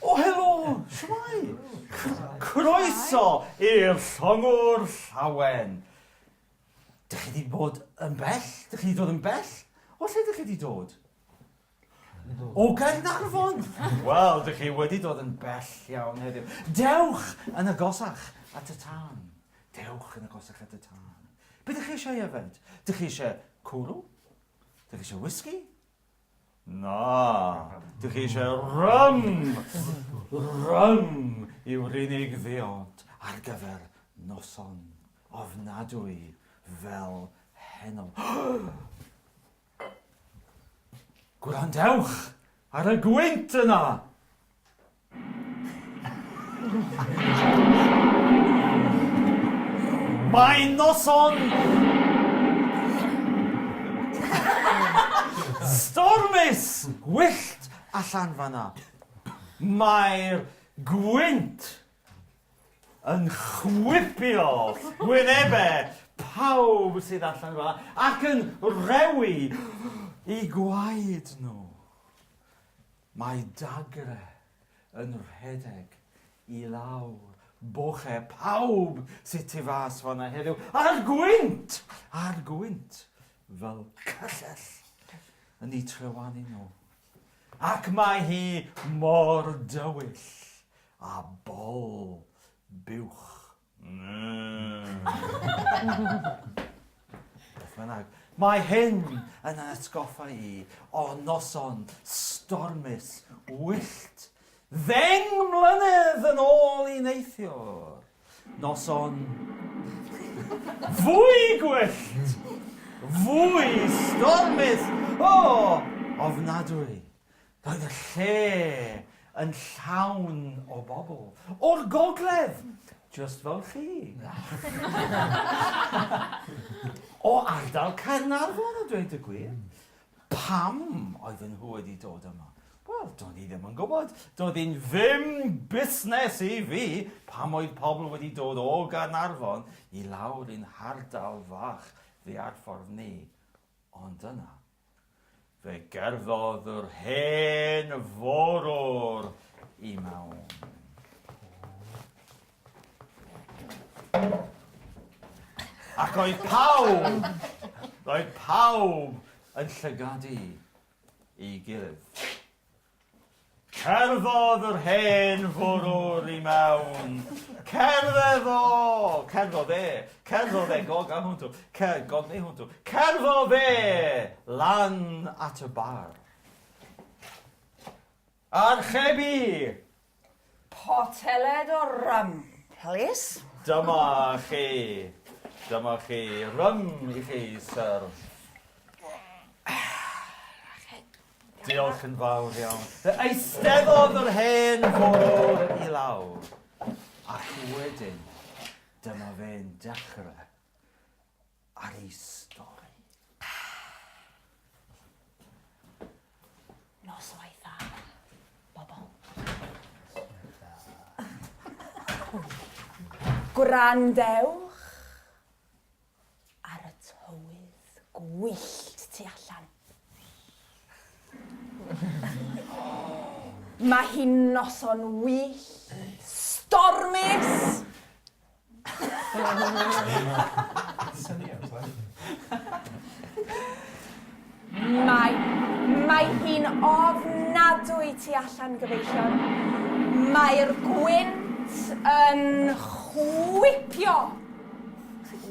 O, helo! Shwmae? Croeso i'r Llongwr Llawen! Dych chi wedi bod yn bell? Dych chi wedi dod yn bell? O lle dych chi wedi dod? O Gaernarfon! Wel, dych chi wedi dod yn bell iawn heddiw. Dewch yn agosach at y tân. Dewch yn agosach at y tân. Be dych chi eisiau yfed? Dych chi eisiau cwrw? Dych chi eisiau whisky? Na, dych chi eisiau rym! Rym yw'r unig ddiod ar gyfer noson ofnadwy fel heno. Gwrandewch ar y gwynt yna! Mae'n noson stormus wyllt allan fan'na. Mae'r gwynt yn chwipio wynebe pawb sydd allan fan'na ac yn rhewi 'u gwaed nhw. Mae dagre yn rhedeg i lawr boche pawb sy tu fas fan'na heddiw, a'r gwynt! A'r gwynt fel cyllell yn eu trywanu nhw. Ac mae hi mor dywyll â bol buwch. Beth bynnag. Mae hyn yn atgoffa i o noson stormus wyllt ddeng mlynedd yn ôl i neithiwr. Noson fwy gwyllt, fwy stormus, o, ofnadwy. Roedd y lle yn llawn o bobl. O'r gogledd! Jyst fel chi. O ardal Caernarfon a dweud y gwir. Pam oedden nhw wedi dod yma? Wel, do'n i ddim yn gwybod. Doedd hi'n ddim busnes i fi pam oedd pobl wedi dod o Gaernarfon i lawr i'n hardal fach ddiarffordd ni. Ond yna, Fe gerddodd yr hen forwr i mewn. Ac oedd pawb, roedd pawb yn llygadu ei gilydd. Cerddodd yr hen fwrwr i mewn. Cerdded o! Cerddodd e. Cerddodd e gog a hwntw. Cer, gog neu hwntw. Cerddodd e lan at y bar. Archebu! Poteled o rum, plis. Dyma chi. Dyma chi. Rum i chi, syr. Diolch yn fawr iawn. Fe eisteddodd yr hen forwr i lawr, ac wedyn dyma fe'n dechrau ar ei stori. Noswaith dda, bobl. Gwrandewch ar y tywydd gwyllt tu allan. Mae hi'n noson wyllt, stormus! Mae, mae hi'n ofnadwy tu allan, gyfeillion. Mae'r gwynt yn chwipio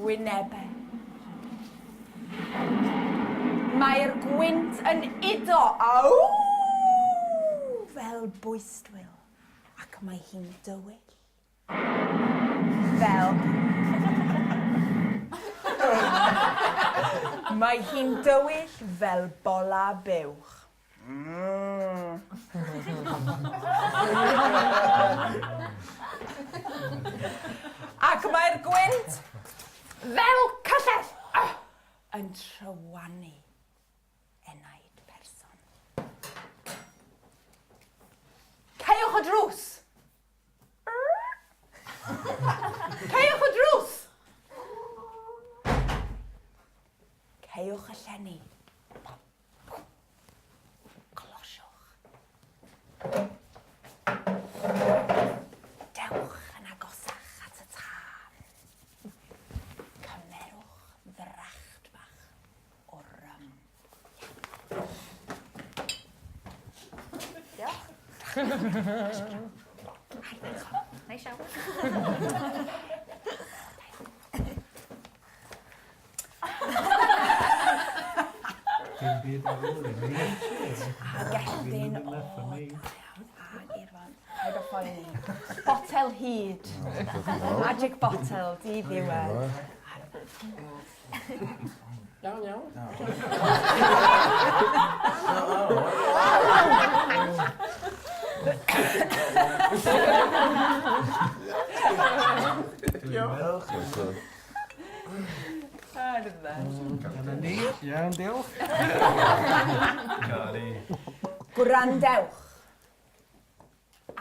wynebau. Mae'r gwynt yn udo, aww, fel bwystfil, ac mae hi'n dywyll. Fel... Mae hi'n dywyll fel bola buwch. Ac mae'r gwynt fel cyllell yn trywanu enaid person. Caewch y drws! Caewch y drws! Caewch y llenni. Closiwch. Ardderchog. Neis iawn. Dim byd ar ôl i mi. A Gethin, o, da iawn. A Irfon, paid â phoeni. Botel hud. Magic botel, di-ddiwedd. Iawn, iawn. Diolch. Dyna ni. Iawn, diolch. Cari. Gwrandewch.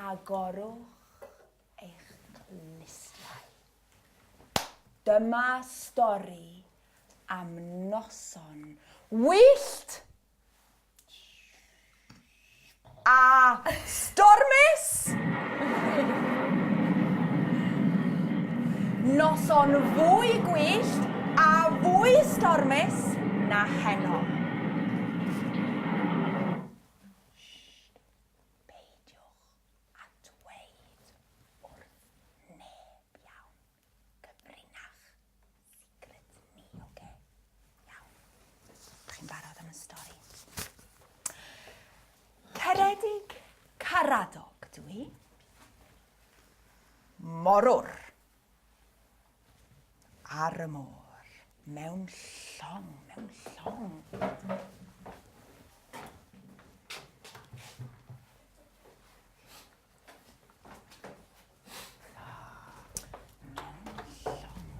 Agorwch eich clustiau. Dyma stori am noson wyllt a stormus! Noson fwy gwyllt a fwy stormus na heno. Shh, peidiwch a dweud wrth neb iawn. Cyfrinach secret ni, oce? Iawn. Dych chi'n barod am y stori? Ceredig Caradog dw i. Morwr. Ar y môr. Mewn llong, mewn llong. Mewn llong.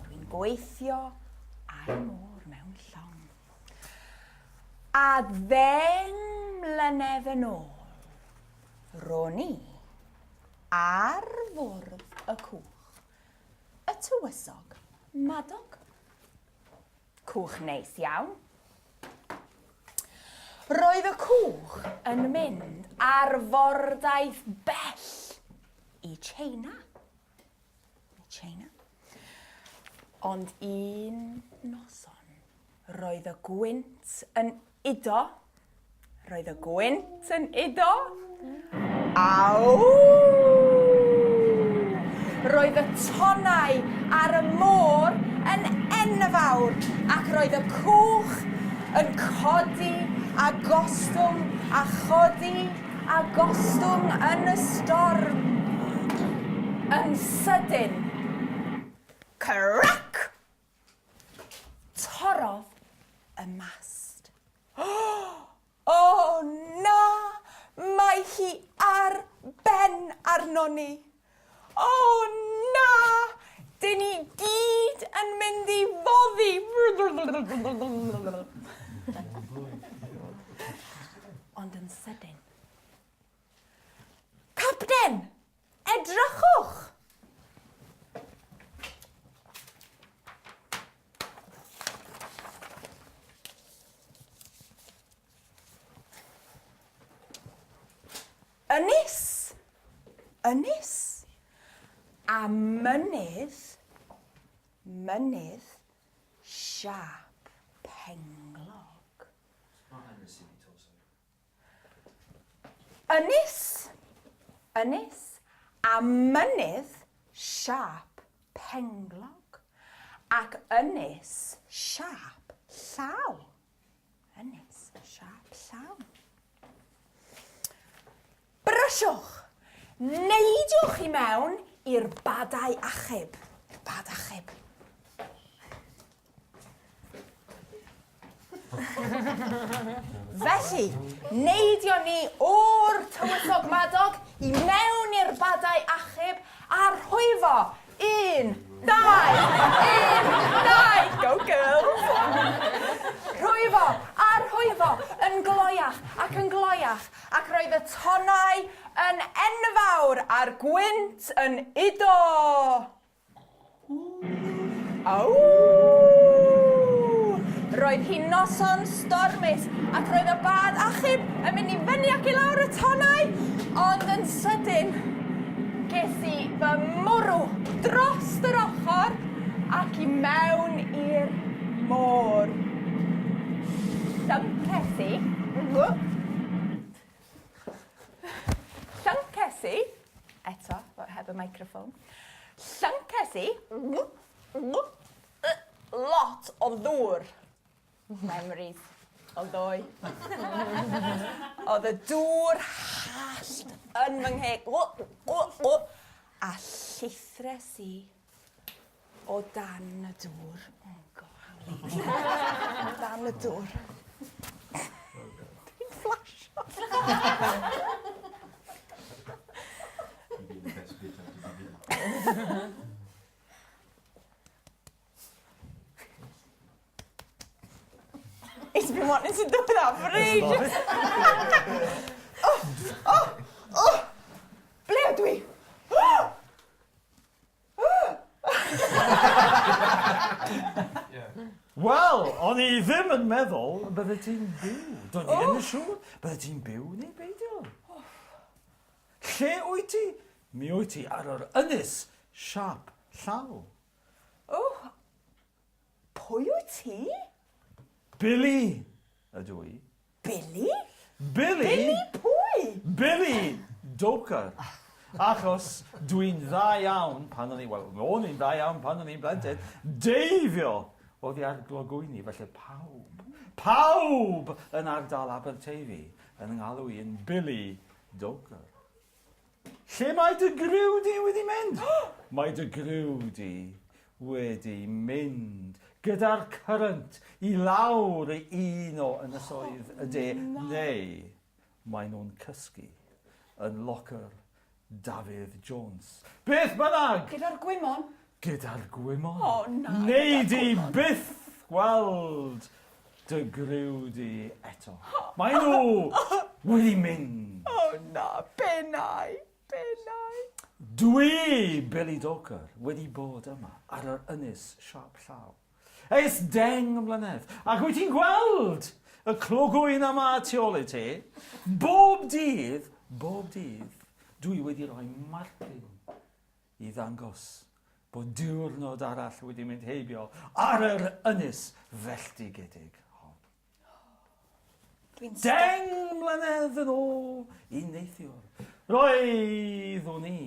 Dwi'n gweithio ar y môr mewn llong. A ddeng mlynedd yn ôl, ro'n i ar fwrdd y cwch, y tywysog Madog. Cwch neis iawn. Roedd y cwch yn mynd ar fordaith bell i China. I China. Ond un noson, roedd y gwynt yn udo. Roedd y gwynt yn udo. Aw! Roedd y tonnau ar y môr yn enfawr ac roedd y cwch yn codi a gostwng a chodi a gostwng yn y storm. Yn sydyn, crac! Torrodd y mast. O na! Mae hi ar ben arnon ni! O na! Dyn ni gyd yn mynd i foddi! Ond yn sydyn... Capten! Edrychwch! Ynys! Ynys! A mynydd, mynydd siâp penglog. Ynys, ynys, a mynydd siâp penglog, ac ynys siâp llaw. Ynys siâp llaw. Brysiwch! Neidiwch i mewn i'r badau achub. I'r bad achub. Felly, neidion ni o'r Tywysog Madog i mewn i'r badau achub a rhwyfo. Un, dau, un, dau, go girls! Rhwyfo a rhwyfo yn gloiach ac yn gloiach ac roedd y tonnau yn enfawr a'r gwynt yn udo. Aww! Roedd hi'n noson stormus ac roedd y bad achub yn mynd i fyny ac i lawr y tonnau, ond yn sydyn ges i fy mwrw dros yr ochr ac i mewn i'r môr. Llynces i. Llynces. heb y microffon. Llynces i lot o ddŵr. Memories o ddoe. Oedd y dŵr hallt yn fy ngheg. A llithres i o dan y dŵr. Oh God, how late. O dan y dŵr. Dwi'n fflasio. He's been wanting to do that for ages. Oh, oh, oh! Ble ydw i? Oh! Wel, o'n i ddim yn meddwl y bydde ti'n byw. Do'n i ddim yn siŵr bydde ti'n byw neu beidio. Lle wyt ti? Mi wyt ti ar yr ynys siâp llaw. O! Pwy wyt ti? Billy ydw i. Billy? Billy? Billy pwy? Billy Doker. Achos dwi'n dda iawn pan o'n i, wel, o'n i'n dda iawn pan o'n i'n blentyn, deifio oddi ar glogwyni, felly pawb, pawb yn ardal Aberteifi yn ngalw i yn Billy Doker. Lle mae dy griw di wedi mynd? Mae dy griw di wedi mynd gyda'r current i lawr i un o ynysoedd y de, neu maen nhw'n cysgu yn locker Dafydd Jones. Beth bynnag! Gyda'r gwymon? Gyda'r gwymon. O na! Nei di byth gweld dy griw di eto. Mae nhw wedi mynd. O na, be nai? Be nai? Dwi, Billy Doker, wedi bod yma ar yr ynys siâp llaw. Ers 10 mlynedd. Ac wyt ti'n gweld y clogwyn yma tu ôl i ti? Bob dydd, bob dydd, dwi wedi rhoi marcyn i ddangos bod diwrnod arall wedi mynd heibio ar yr ynys felltigedig hon. Dwi'n 10 mlynedd yn ôl i neithiwr, roeddwn i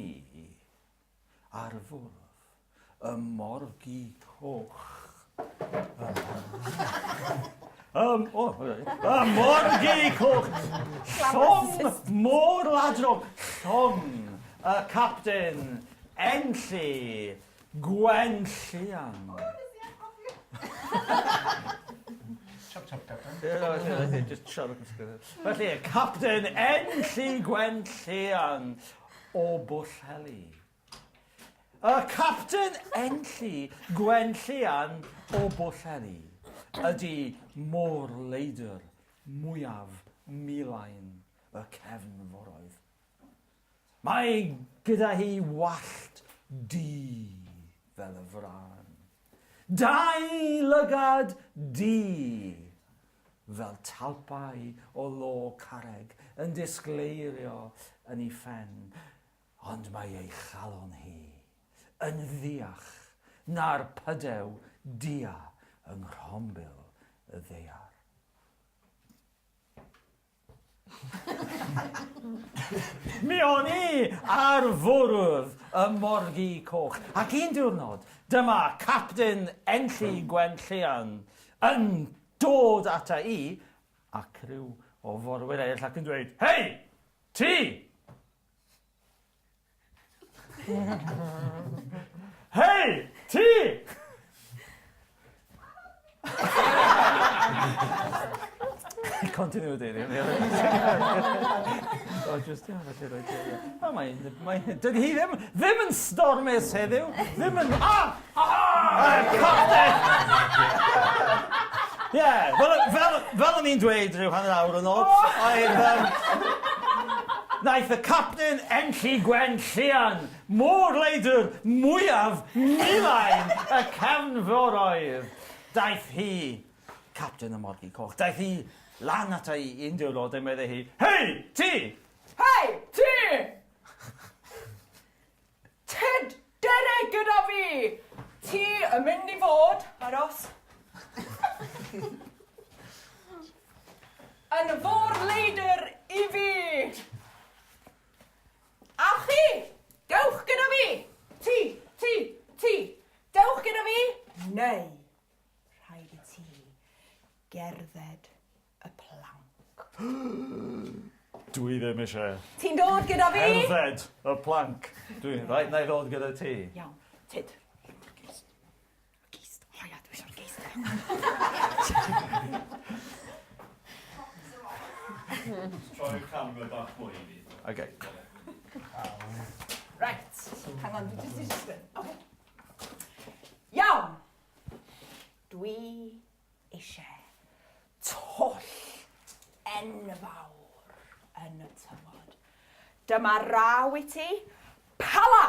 ar fwrdd y morgi coch. O, y morgi coch! Llong môr-ladron! Llong y capten Enlli Gwenllian. Chop chop captain. Just siarad Felly, y capten Enlli Gwenllian o Bwllheli. Y capten Enlli Gwenllian o Bwllheli ydy môr-leidr mwyaf milain y cefnforoedd. Mae gyda hi wallt du fel y frân. Dau lygad du fel talpau o lo carreg yn disgleirio yn ei phen. Ond mae ei chalon hi yn dduach na'r pydew dua yng nghrombil y ddaear. Mi o'n i ar fwrdd y Morgi Coch, ac un diwrnod, dyma Capten Enlli Gwenllian yn dod ata i, a criw o forwyr eraill ac yn dweud, Hei! Ti! Hei! Ti! Continuity. O, just, ia, felly rhaid i. O, mae'n... Mae, dydy hi ddim, ddim yn stormus heddiw. Ddim yn... Ah! Ah! Capten! Ie, fel, fel, fel o'n i'n dweud rhyw hanner awr yn ôl, oedd... Naeth y capten enlli Gwen Llian, môr-leidr mwyaf milain y cefnforoedd. Daeth hi, capten y Morgi Coch, daeth hi lan ata i un diwrnod a meddai hi, Hei, ti! Hei, ti! Tyd, dere gyda fi! Ti yn mynd i fod, aros, yn fôr-leidr i fi! A chi, dewch gyda fi! gerdded y planc. Dwi ddim eisiau. Ti'n dod gyda fi? Cerdded y planc. Dwi, rhaid na i ddod gyda ti. Iawn, tyd. Gist. Gist. O ia, dwi eisiau'r gist. Troi'r camera bach mwy i fi. Okay. Right. Hang on, dwi jyst eisiau sgrin. Okay. Iawn. Dwi eisiau twll enfawr yn y tywod. Dyma raw i ti. Pala!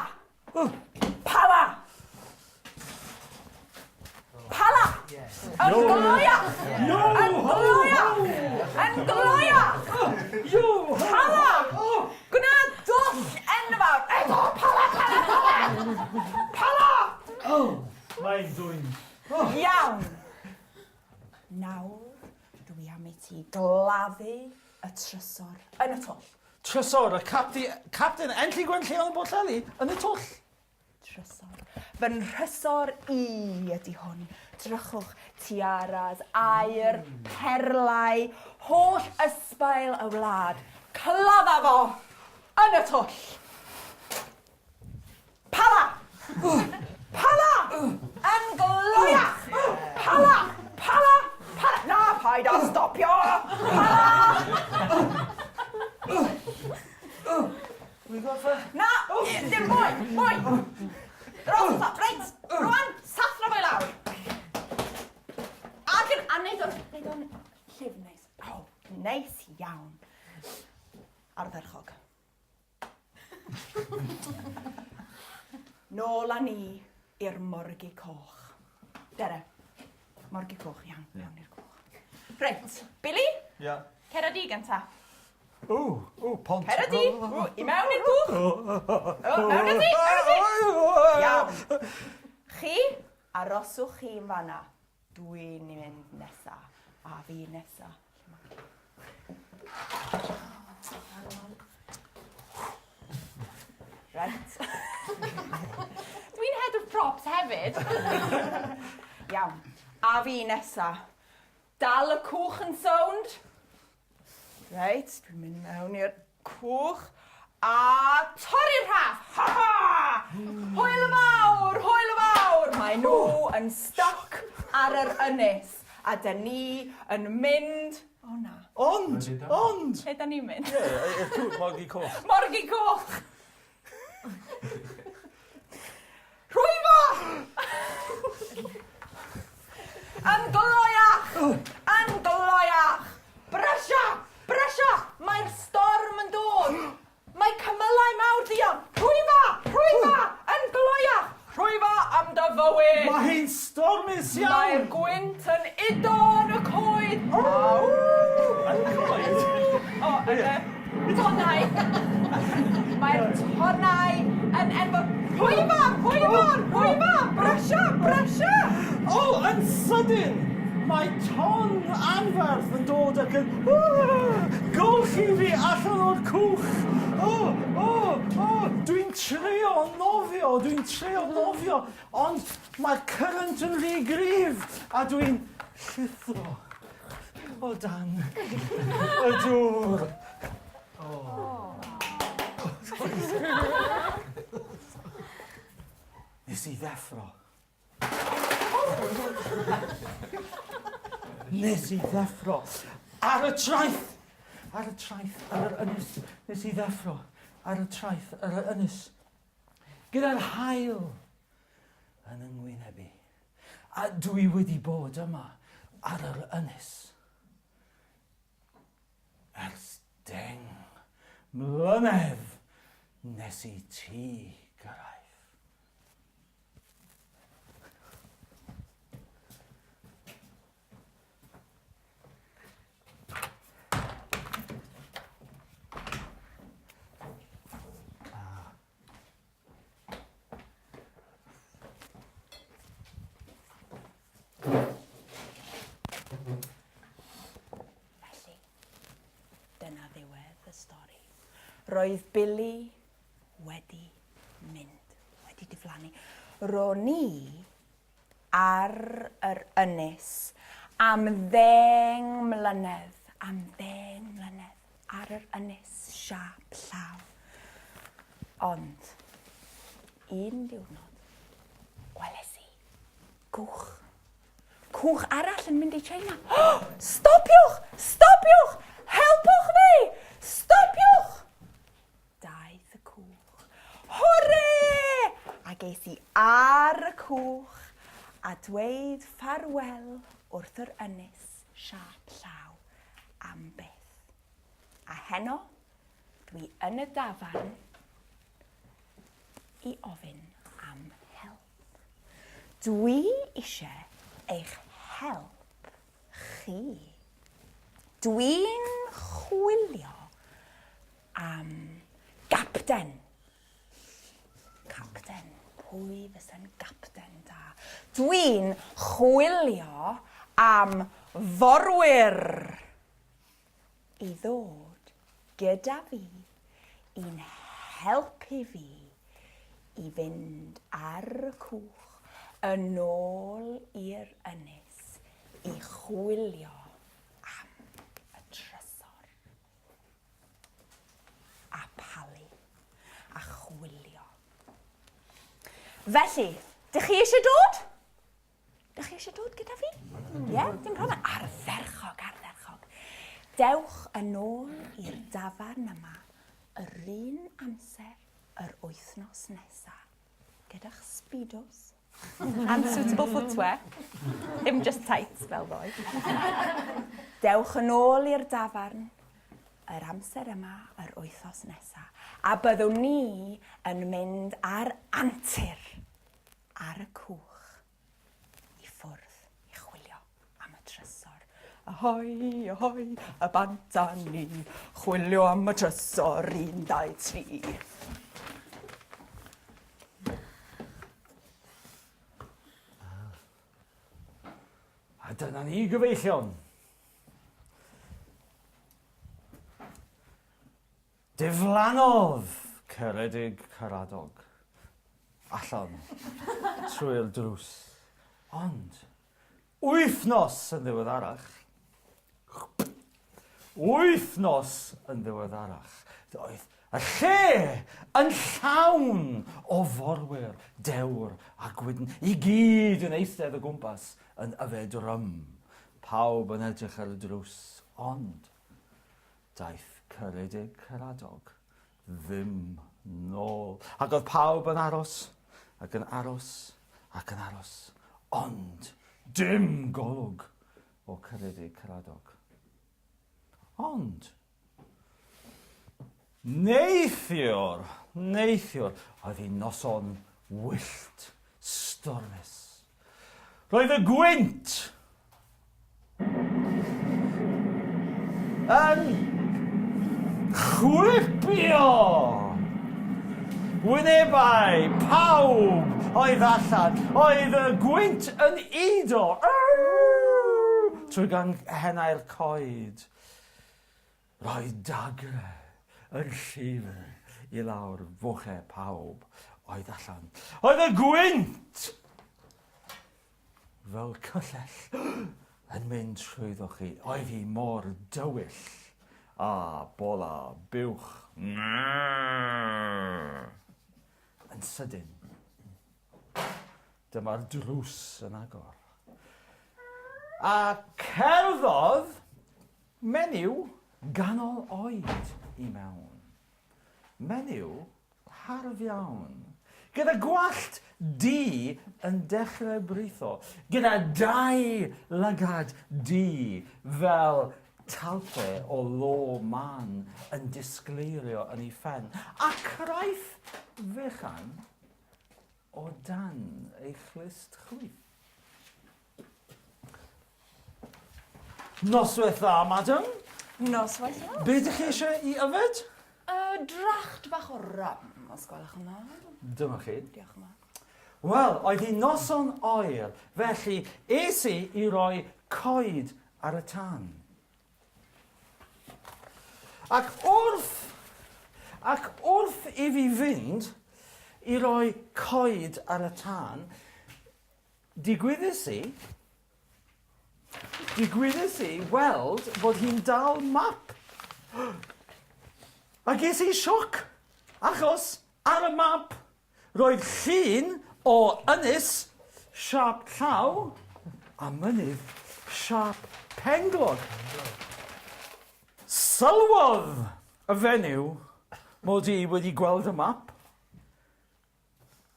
Pala! Pala! Yn gloiach! Yn gloiach! Yn gloiach! Pala! Gwna dwll enfawr! Eto! Pala! Pala! Pala! Pala! Mae'n dwyn. Iawn! Nawr, dwi am i ti gladdu y trysor yn y twll. Trysor, y capti, capten Enlli Gwenllian yn Bwllheli, yn y twll. Trysor. Fy nhrysor i ydy hwn. Drychwch, tiaras, aur, perlau, holl ysbail y wlad. Cladda fo yn y twll. Pala! Pala! Yn gloiach! Pala! Pala! Pala! Na, paid â stopio! Pala! Na! Dim mwy! Mwy! Dros y top! Reit! Rwan, sathro fo i lawr! Ac yn... A neud o'n... Neud o'n llyfn neis. O, neis iawn. Ardderchog. Nôl â ni i'r morgi coch. Dere. Morgi coch, iawn, iawn i'r coch. Reit, Billy? Ia. Cer â di gynta. Ww, ww, pont. Cer â di! Ww, i mewn i'r cwch! O, mewn â ti, mewn â ti! Iawn. Chi, aroswch chi'n fanna. Dwi'n mynd nesa. A fi nesa. Reit. Dwi'n head of props hefyd. Iawn. A fi nesa. Dal y cwch yn sownd. Reit, dwi'n mynd mewn i'r cwch a torri'r rhaff! Ha ha! Hwyl y fawr! Hwyl y fawr! Mae nhw yn stuck ar yr ynys a dyn ni yn mynd... O na. Ond! Ond! Lle da ni'n mynd? Ie, i'r cwch, morgi coch. Morgi coch! Rhwyfo! Yn gloiach! Yn gloiach! Brysia! Brysia! Mae'r storm yn dod! Mae cymylau mawr duon! Rhwyfa! Rhwyfa! Yn gloiach! Rhwyfa am dy fywyd! Mae hi'n stormus iawn! Mae'r gwynt yn udo yn y coed! Aw! Yn y coed? O, yn y tonnau! Mae'r tonnau yn enfawr. Rhwyfa! Rhwyfa! Rhwyfa! Brysia! Brysia! O, yn sydyn! Mae ton anferth yn dod ac yn golchi fi allan o'r cwch! O, o, o! Dwi'n trio nofio, dwi'n trio nofio, ond mae'r current yn rhy gryf a dwi'n llithro o dan y dŵr. Nes i ddeffro. Nes i ddeffro. Ar y traeth! Ar y traeth, ar yr ynys. Nes i ddeffro. Ar y traeth, ar yr ynys. Gyda'r haul yn yng ngwyneb i. A dwi wedi bod yma ar yr ynys. Ers 10 mlynedd nes i ti gyrraedd. Felly, dyna ddiwedd y stori. Roedd Billy wedi mynd, wedi diflannu. Ro'n i ar yr ynys. Am ddeng mlynedd, am ddeng mlynedd ar yr ynys siâp llaw. Ond, un diwrnod, weles i gwch. Cwch arall yn mynd i China. Stopiwch! Stopiwch! Helpwch fi! Stopiwch! Daeth y cwch. Hwre! A ges i ar y cwch a dweud ffarwel wrth yr ynys siâp llaw am byth. A heno, dwi yn y dafarn i ofyn am help. Dwi eisiau eich help chi. Dwi'n chwilio am gapten. Capten. Pwy fysa'n gapten da? Dwi'n chwilio am forwyr i ddod gyda fi i'n helpu fi i fynd ar y cwch yn ôl i'r ynys i chwilio am y trysor. A palu. A chwilio. Felly, dych chi eisiau dod? Dych chi eisiau dod gyda fi? Ie, yeah, dim problem. Ardderchog, ardderchog. Dewch yn ôl i'r dafarn yma yr un amser yr wythnos nesaf gyda'ch speedos and suitable footwear. Ddim just tights fel ddoe. Dewch yn ôl i'r dafarn yr amser yma yr wythnos nesa a byddwn ni yn mynd ar antur ar y cwch i ffwrdd i chwilio am y trysor. Ahoi, ahoi, a bant â ni, chwilio am y trysor, un, dau, tri. A dyna ni, gyfeillion. Diflannodd Ceredig Caradog allan trwy'r drws. Ond, wythnos yn ddiweddarach, wythnos yn ddiweddarach, doedd y lle yn llawn o forwyr dewr a gwydn, i gyd yn eistedd o gwmpas yn yfed rym. Pawb yn edrych ar y drws, ond Daeth Ceredig Caradog ddim nôl. Ac oedd pawb yn aros, ac yn aros, ac yn aros. Ond dim golwg o Ceredig Caradog. Ond, neithiwr, neithiwr, oedd hi'n noson wyllt, stormus. Roedd y gwynt yn chwipio wynebau pawb oedd allan. Oedd y gwynt yn udo trwy ganghennau'r coed. Roedd dagre yn llifo i lawr foche pawb oedd allan. Oedd y gwynt fel cyllell yn mynd trwyddo chi. Oedd hi mor dywyll a bola buwch. Yn sydyn, dyma'r drws yn agor. A cerddodd Menyw ganol oed i mewn. Menyw hardd iawn. Gyda gwallt du yn dechrau britho. Gyda dau lygad du fel talpe o lo mân yn disgleirio yn ei phen. A craith fechan o dan ei chlust chwith. Noswaith dda, madam. Noswaith dda. Be ydych chi eisiau i yfed? Uh, dracht bach o rum, os gwelwch yn dda. Dyma chi. Diolch yn fawr. Wel, oedd hi noson oer, felly es i i roi coed ar y tân. Ac wrth, ac wrth i fi fynd i roi coed ar y tân, Digwyddus i. Digwyddes i weld bod hi'n dal map. A ges i sioc, achos ar y map roedd llun o ynys siâp llaw a mynydd siâp penglog. Sylwodd y fenyw mod i wedi gweld y map,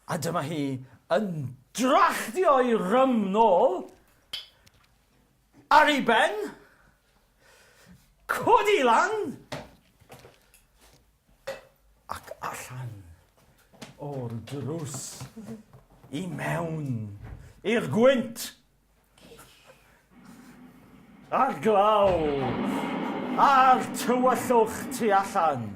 a dyma hi yn drachtio'i rym nôl ar ei ben, codi lan, ac allan o'r drws i mewn i'r gwynt a'r glaw a'r tywyllwch tu allan.